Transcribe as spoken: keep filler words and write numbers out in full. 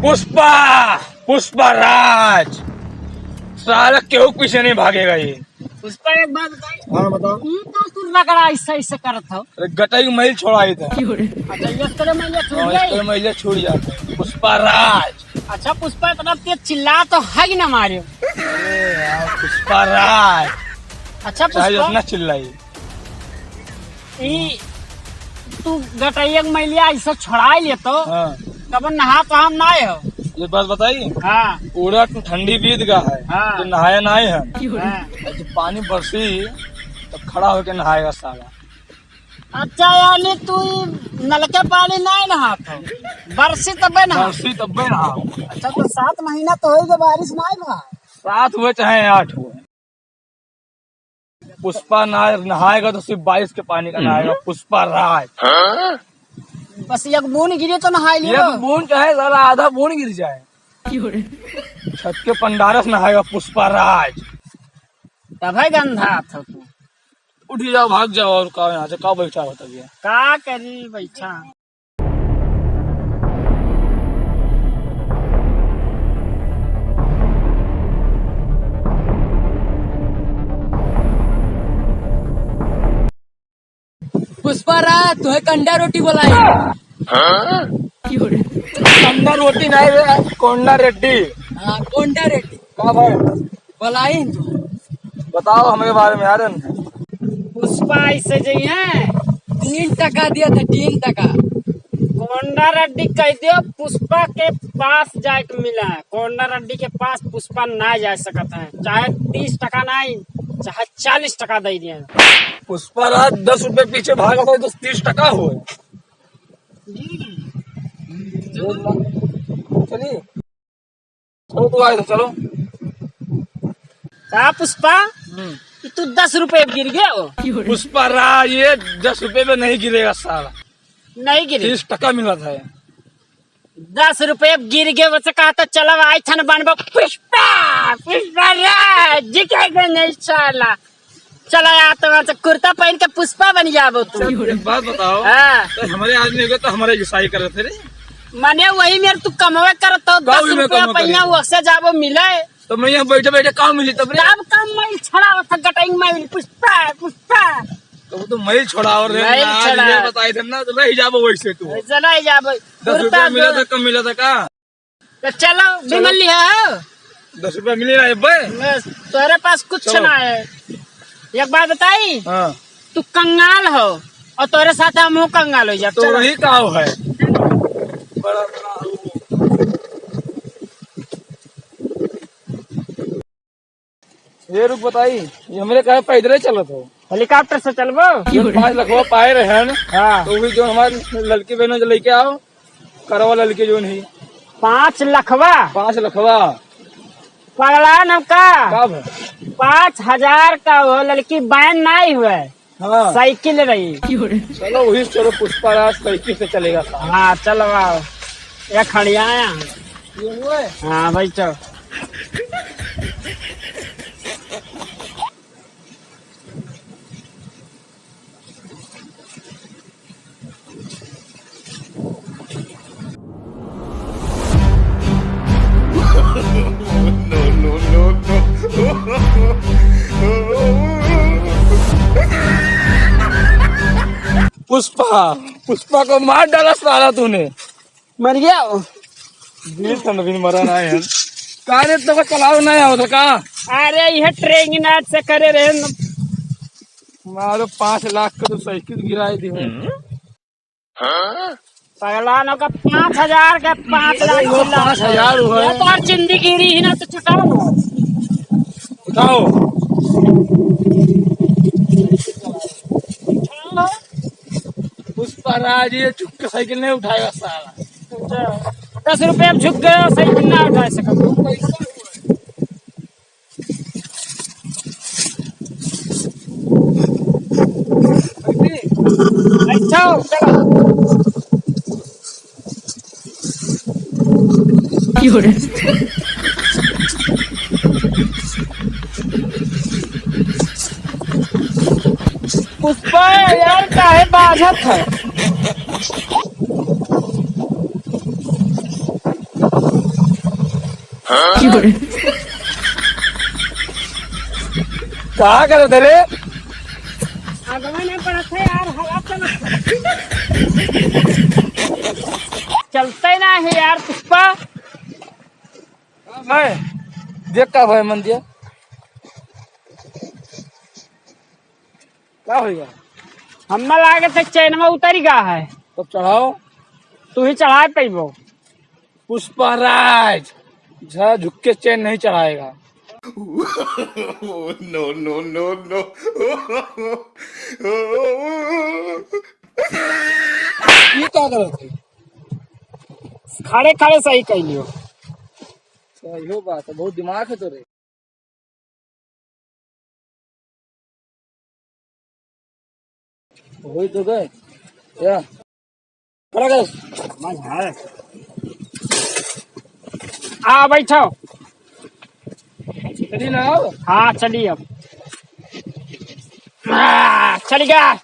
पुष्पा, पुष्पा राज, साला केहू पीछे नहीं भागेगा ये। पुष्पा, एक बात बताई। हाँ, बताओ। ई का तू रगड़ा ऐसे ऐसे करत हो? अरे गटई के मैल छोड़ाई था। अच्छा, ये करे मैल छूट हाँ, जाई? ये करे मैल छूट जाता है। पुष्पा राज। अच्छा पुष्पा, इतना तेज चिल्ला तो है ही ना मारे। अरे यार, पुष्पा राज। अच्छा चाहे पुष्पा, जितना चिल्लाई। ई तू गटैया के मैलिया ऐसे छोड़ाई ले तो हाँ। कब नहा तो हम ना हो। ये बात बताई? हाँ। पूरा ठंडी बीत गया है, हाँ। तो नहाया नहीं है। हाँ। जब पानी बरसी तो खड़ा होके नहाएगा साला। अच्छा, यानी तू ई नलके पानी नहीं नहात हो, बरसी तबे नहा। बरसी तबे नहा। अच्छा, तो सात महीना तो होई गए, बारिश नहीं भा। सात हुए चाहे आठ हुए, पुष्पा ना नहाएगा तो सिर्फ बारिश के पानी का नहाएगा। हम्म। पुष्पा राज। बस एक बूंद गिरे तो नहाए लियो। एक बूंद चाहे साला आधा बूंद गिर जाए, छत के पंडारस नहाएगा पुष्पा राज। तब है गंधा था तू। उठ जाओ, भाग जाओ, और का यहाँ से का बैठा होता भैया? का करी बैठा? पुष्पा राज, तुहे कंडा रोटी बोलाई। हाँ? कंडा रोटी नहीं रे, कोंडा रेड्डी। हाँ, कोंडा रेड्डी। का भाई? बोलाई तू। बताओ हमरे बारे में यार। पुष्पा ऐसे जइहैं। तीन टका दिया था, तीन टका। कोंडा रेड्डी कह दियो पुष्पा के पास जाए के मिला है। कोंडा रेड्डी के पास पुष्पा ना जा सकत है, चाहे तीस टका नहीं, चाहे चालीस टका दे दिए। पुष्पा राज दस रुपए पीछे भागा था तो तीस टका हो। चलिए। चलो, तू आए तो चलो। का पुष्पा? हम्म। कि तू दस रुपए गिर गए हो? पुष्पा राज, ये दस रुपए में नहीं गिरेगा साला। नहीं गिरे? तीस टका मिला था। दस रुपए गिर गए, वैसे कहा तो चलो, आई थन बनबो पुष्पा, पुष्पा राज, जी कह गए नहीं साला। चला यार, तो वहाँ से कुर्ता पहन के पुष्पा बन जाबो तू। एक बात बताओ, हाँ। तो हमारे आदमी को तो हमारे गुसाई कर रहे थे रे। माने वही मेरे तू कमवे करत हो, दस रुपया पहिया वक्से जाबो मिले। तो मैं यहाँ बैठे बैठे काम मिली तब रे। तब काम मैल छड़ा था, गटाई मैल, पुष्पा, पुष्पा। तो वो तो मैल छड़ा और रे, मैल ना, छड़ा। ये बताए थे ना, तो रह जाबो वैसे तू। वैसे रह जाबो। दस रुपया मिला था, कम मिला था का? तो चलो, चलो। विमल लिहा हो। दस रुपया मिले ना, ए बे? बस, तोहरे पास कुछ चलो। ना है। एक बात बताई? हाँ। तू कंगाल हो और तोहरे साथ हम हो कंगाल हो जाब। तो चलो। वही का हो है? बड़ा ये रुक बताई, ये हमरे कहे पैदले चलत हो? हेलीकॉप्टर से चलबो? ये पाँच लखवा पाए रहन। हाँ। तो वही जो हमारे लड़की बहनों जो लेके आओ, करवा लड़की जो नहीं। पाँच लखवा? पाँच लखवा। पगला न का? कब? पाँच हजार का हो, लड़की बहन नहीं हुए। हाँ। साइकिल रही। चलो वही चलो, पुष्पा राज साइकिल से चलेगा। हाँ, चलो आओ। ये खड़िया आया। ये हुआ है? हाँ भाई, चलो। No, no, no, no। पुष्पा, पुष्पा को मार डाला साला तूने। मर गया वो। दिल तो नवीन मरा ना है। का रे, तो चलाओ ना आवत का? अरे, यह ट्रेन नाच से करे रहे न। मारो, पाँच लाख का तो साइकिल गिराए दी है। पगला न का पाँच हजार का पाँच लाख अरे, वो चिल्ला। पाँच हजार हुआ ये है। तो और जिंदगी रही ना तो छुटाओ। उठाओ। उठाओ। पुष्पा राज ये चुप के साइकिल नहीं उठाएगा साला। दस रुपये में झुक गए, साइकिल ना उठा सका। अच्छा, चलो। पुष्पा यार, काहे बाझत है? का करत है रे? आगवा नहीं पड़त है यार, हवा चलत है। चलते ना है यार पुष्पा। भाई, देख का भाई मन दिया। का होइगा? हमें लागत है चैनवा उतरी गा है। तब चढ़ाओ। तू ही चढ़ाए पैबो। पुष्पराज, झा झुक के चैन नहीं चढ़ाएगा। No, no, no, no। ये का करत है? खड़े खड़े सही कह लियो। सही हो बात है, बहुत दिमाग है तोरे। वही तो गए। या। खड़ा कर। आ, बैठो। चलिए ना, आओ। हाँ, चलिए अब। आ, चल गया।